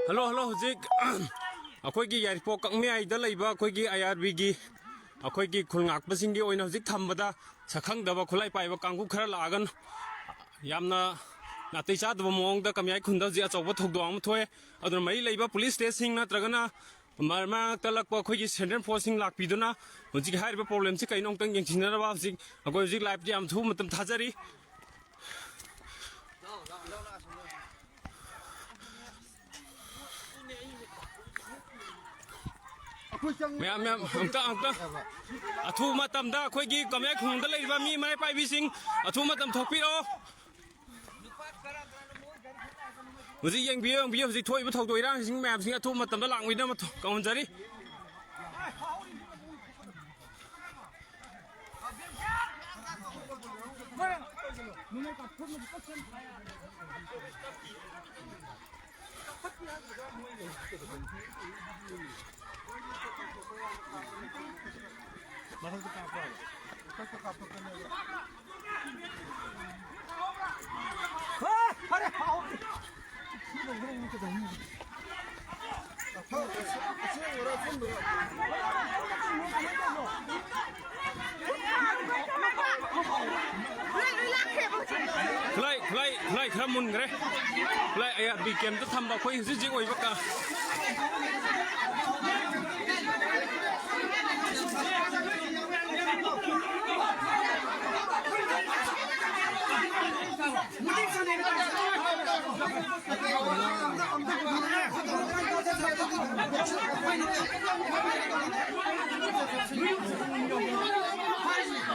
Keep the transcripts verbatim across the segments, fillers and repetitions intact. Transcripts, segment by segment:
Hello, hello, ꯍꯧꯖꯤꯛ ꯑꯩꯈꯣꯏꯒꯤ ꯌꯥꯏꯔꯤꯄꯣꯛ ꯀꯛꯃꯌꯥꯏꯗ ꯂꯩꯕ ꯑꯩꯈꯣꯏꯒꯤ ꯑꯥꯏ ꯑꯥꯔ ꯕꯤꯒꯤ ꯑꯩꯈꯣꯏꯒꯤ ꯈꯨꯜ ꯉꯥꯛꯄꯁꯤꯡꯒꯤ ꯑꯣꯏꯅ ꯍꯧꯖꯤꯛ ꯊꯝꯕꯗ ꯁꯛꯈꯪꯗꯕ ꯈꯨꯠꯂꯥꯏ ꯄꯥꯏꯕ ꯀꯥꯡꯕꯨ ꯈꯔ ꯂꯥꯛꯑꯒ ꯌꯥꯝꯅ ꯅꯥꯇꯩ ꯆꯥꯗꯕ ꯃꯑꯣꯡꯗ ꯀꯃꯌꯥꯏ ꯈꯨꯟꯗ ꯍꯧꯖꯤꯛ ꯑꯆꯧꯕ ꯊꯧꯗꯣꯛ ꯑꯃ ꯊꯣꯛꯑꯦ꯫ ꯑꯗꯨꯅ ꯃꯔꯤ ꯂꯩꯕ ꯄꯨꯂꯤꯁ ꯁ꯭ꯇꯦꯁꯟꯁꯤꯡ ꯅꯠꯇ꯭ꯔꯒꯅ ꯃ-, ꯃꯅꯥꯛꯇ ꯂꯥꯛꯄ ꯑꯩꯈꯣꯏꯒꯤ ꯁꯦꯟꯇ꯭ꯔꯦꯜ ꯐꯣꯔꯁꯁꯤꯡ ꯂꯥꯛꯄꯤꯗꯨꯅ ꯍꯧꯖꯤꯛ ꯍꯥꯏꯔꯤꯕ ꯄ꯭ꯔꯣꯕ꯭ꯂꯦꯝꯁꯤ ꯀꯩꯅꯣ ꯑꯃꯨꯛꯇꯪ ꯌꯦꯡꯁꯤꯟꯅꯅꯕ ꯍꯧꯖꯤꯛ ꯑꯩꯈꯣꯏ ꯍꯧꯖꯤꯛ ꯂꯥꯏꯚꯇ ꯌꯥꯝ ꯊꯨꯕ ꯃꯇꯝ ꯊꯥꯖꯔꯤ꯫ ꯃꯌꯥꯝ, ꯃꯌꯥꯝ, ꯑꯝꯇ, ꯑꯝꯇ꯫ ꯑꯊꯨꯕ ꯃꯇꯝꯗ ꯑꯩꯈꯣꯏꯒꯤ ꯀꯃꯌꯥꯏ ꯈꯨꯡꯒꯪꯗ ꯂꯩꯔꯤꯕ ꯃꯤ ꯃꯔꯥꯏ ꯄꯥꯏꯕꯤꯁꯤꯡ ꯑꯊꯨꯕ ꯃꯇꯝ ꯊꯣꯛꯄꯤꯔꯛꯑꯣ꯫ ꯍꯧꯖꯤꯛ ꯌꯦꯡꯕꯤꯌꯨ, ꯌꯦꯡꯕꯤꯌꯨ, ꯍꯧꯖꯤꯛ ꯊꯣꯛꯏꯕ ꯊꯧꯗꯣꯛ ꯏꯔꯥꯡꯁꯤꯡ ꯃꯌꯥꯝꯁꯤꯡ ꯑꯊꯨꯕ ꯃꯇꯝꯗ ꯂꯥꯛꯅꯕ ꯀꯧꯍꯟꯖꯔꯤ꯫ ꯈꯨꯠꯂꯥꯏ, ꯈꯨꯠꯂꯥꯏ, ꯈꯨꯠꯂꯥꯏ ꯈꯔ ꯃꯨꯟꯈ꯭ꯔꯦ꯫ ꯈꯨꯠꯂꯥꯏ ꯑꯥꯏ ꯑꯥꯔ ꯕꯤ ꯀꯦꯝꯇ ꯊꯝꯕ ꯑꯩꯈꯣꯏ ꯍꯧꯖꯤꯛ ꯍꯧꯖꯤꯛ ꯑꯣꯏꯕ ꯀ-,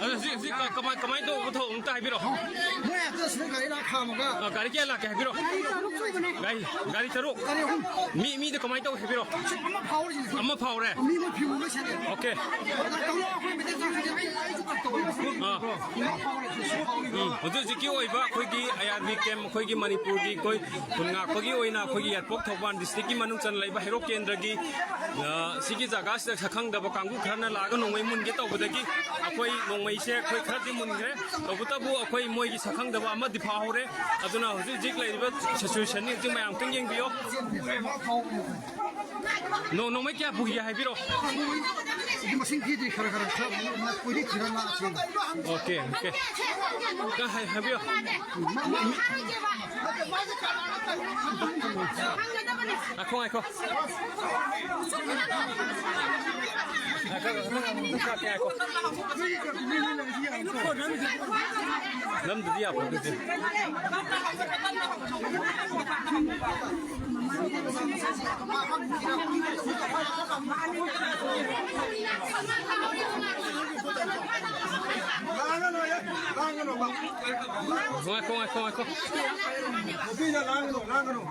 ꯑꯗꯣ ꯍꯧꯖꯤꯛ, ꯍꯧꯖꯤꯛ ꯀ-, ꯀꯃꯥꯏ, ꯀꯃꯥꯏꯅ ꯇꯧꯕ ꯊꯧꯗꯣꯛ ꯑꯝꯇ ꯍꯥꯏꯕꯤꯔꯛꯑꯣ꯫ ꯃꯣꯏ ꯑꯗꯨ ꯁꯤꯗ ꯒꯥꯔꯤ ꯂꯥꯛ ꯈꯥꯝꯃꯒ ꯑ, ꯒꯥꯔꯤ ꯀꯌꯥ ꯂꯥꯛꯀꯦ ꯍꯥꯏꯕꯤꯔꯛꯑꯣ꯫ ꯒꯥꯔꯤ ꯇꯔꯨꯛ ꯁꯨꯕꯅꯦ꯫ ꯒꯥꯔꯤ, ꯒꯥꯔꯤ ꯇꯔꯨꯛ? ꯒꯥꯔꯤ ꯑꯍꯨꯝ꯫ ꯃꯤ, ꯃꯤꯗ ꯀꯃꯥꯏꯅ ꯇꯧꯒꯦ ꯍꯥꯏꯕꯤꯔꯛꯑꯣ꯫ ꯑꯃ ꯐꯥꯎꯔꯤꯁꯤꯅꯦ꯫ ꯑꯃ ꯐꯥꯎꯔꯦ? ꯃꯤ ꯑꯃ ꯐꯤꯕꯝ ꯑꯃ ꯁꯦꯝꯃꯦ꯫ ꯑꯣꯀꯦ꯫ ꯇꯧꯔꯣ, ꯑꯩꯈꯣꯏ ꯃꯩꯇꯩ ꯆꯥꯛ ꯆꯥꯁꯦ꯫ ꯑꯩ, ꯑꯩꯁꯨ ꯀꯠ ꯇꯧꯒꯦ꯫ ꯑꯥ꯫ ꯑꯃ ꯐꯥꯎꯔꯦ, ꯁꯤ ꯐꯥꯎꯔꯦ꯫ ꯎꯝ, ꯍꯧꯖꯤꯛ ꯍꯧꯖꯤꯛꯀꯤ ꯑꯣꯏꯕ ꯑꯩꯈꯣꯏꯒꯤ ꯑꯥꯏ ꯑꯥꯔ ꯕꯤ ꯀꯦꯝ, ꯑꯩꯈꯣꯏꯒꯤ ꯃꯅꯤꯄꯨꯔꯒꯤ ꯑꯩꯈꯣꯏ ꯈꯨꯟ ꯉꯥꯛꯄꯒꯤ ꯑꯣꯏꯅ ꯑꯩꯈꯣꯏꯒꯤ ꯌꯥꯏꯔꯤꯄꯣꯛ ꯊꯧꯕꯥꯜ ꯗꯤꯁꯇ꯭ꯔꯤꯛꯀꯤ ꯃꯅꯨꯡ ꯆꯟꯅ ꯂꯩꯕ ꯍꯩꯔꯣꯛ ꯀꯦꯟꯗ꯭ꯔꯒꯤ, ꯑ, ꯁꯤꯒꯤ ꯖꯒꯥꯁꯤꯗ ꯁꯛꯈꯪꯗꯕ ꯀꯥꯡꯕꯨ ꯈꯔꯅ ꯂꯥꯛꯑꯒ ꯅꯣꯡꯃꯩ ꯃꯨꯟꯒꯦ ꯇꯧꯕꯗꯒꯤ ꯑꯩꯈꯣꯏ ꯅꯣꯡꯃꯩꯁꯦ ꯑꯩꯈꯣꯏ ꯈꯔꯗꯤ ꯃꯨꯟꯈ꯭ꯔꯦ꯫ ꯇꯧꯕꯇꯕꯨ ꯑꯩꯈꯣꯏ ꯃꯣꯏꯒꯤ ꯁꯛꯈꯪꯗꯕ ꯑꯃꯗꯤ ꯐꯥꯍꯧꯔꯦ꯫ ꯑꯗꯨꯅ ꯍꯧꯖꯤꯛ ꯍꯧꯖꯤꯛ ꯂꯩꯔꯤꯕ ꯁꯤꯆꯨꯋꯦꯁꯟꯅꯤ ꯍꯧꯖꯤꯛ ꯑꯃꯨꯛꯇꯪ ꯌꯦꯡꯕꯤꯌꯣ꯫ ꯅꯣ-, ꯅꯣꯡꯃꯩ ꯀꯌꯥ ꯄꯨꯈꯤꯒꯦ ꯍꯥꯏꯕꯤꯔꯣ꯫ ꯑꯗꯨ ꯃꯁꯤꯡ ꯊꯤꯗ꯭ꯔꯤ, ꯈꯔ ꯈꯔ ꯈꯔ ꯀꯨꯏꯔꯤ ꯊꯤꯔ ꯂꯥꯛꯑꯁꯤ꯫ Okay, okay. ꯑꯝꯇ ꯍꯥꯏ-, ꯍꯥꯏꯕꯤꯌꯣ꯫ ꯉꯥꯏꯈꯣ, ꯉꯥꯏꯈꯣ꯫ ꯉꯥꯏꯈꯣ, ꯉꯥꯏꯈꯣ, ꯉꯥꯏꯈꯣ꯫ ꯅꯝꯗꯗꯤ ꯌꯥꯄꯣꯠꯇꯦ꯫ ꯉꯥꯏꯈꯣ, ꯉꯥꯏꯈꯣ, ꯉꯥꯏꯈꯣ꯫ ꯅꯨꯄꯤꯅ ꯂꯥꯡꯒꯅꯨ, ꯂꯥꯡꯒꯅꯨ꯫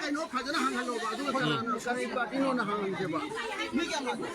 ꯀꯩꯅꯣ ꯐꯖꯅ ꯍꯪꯍꯜꯂꯣꯕ, ꯑꯗꯨꯒ ꯀꯅꯥꯅꯣ, ꯀꯔꯤ ꯄꯥꯔꯇꯤꯅꯣꯅ ꯍꯪꯍꯟꯁꯦꯕ꯫ ꯃꯤ ꯀꯌꯥꯝ ꯂꯥꯛꯄ?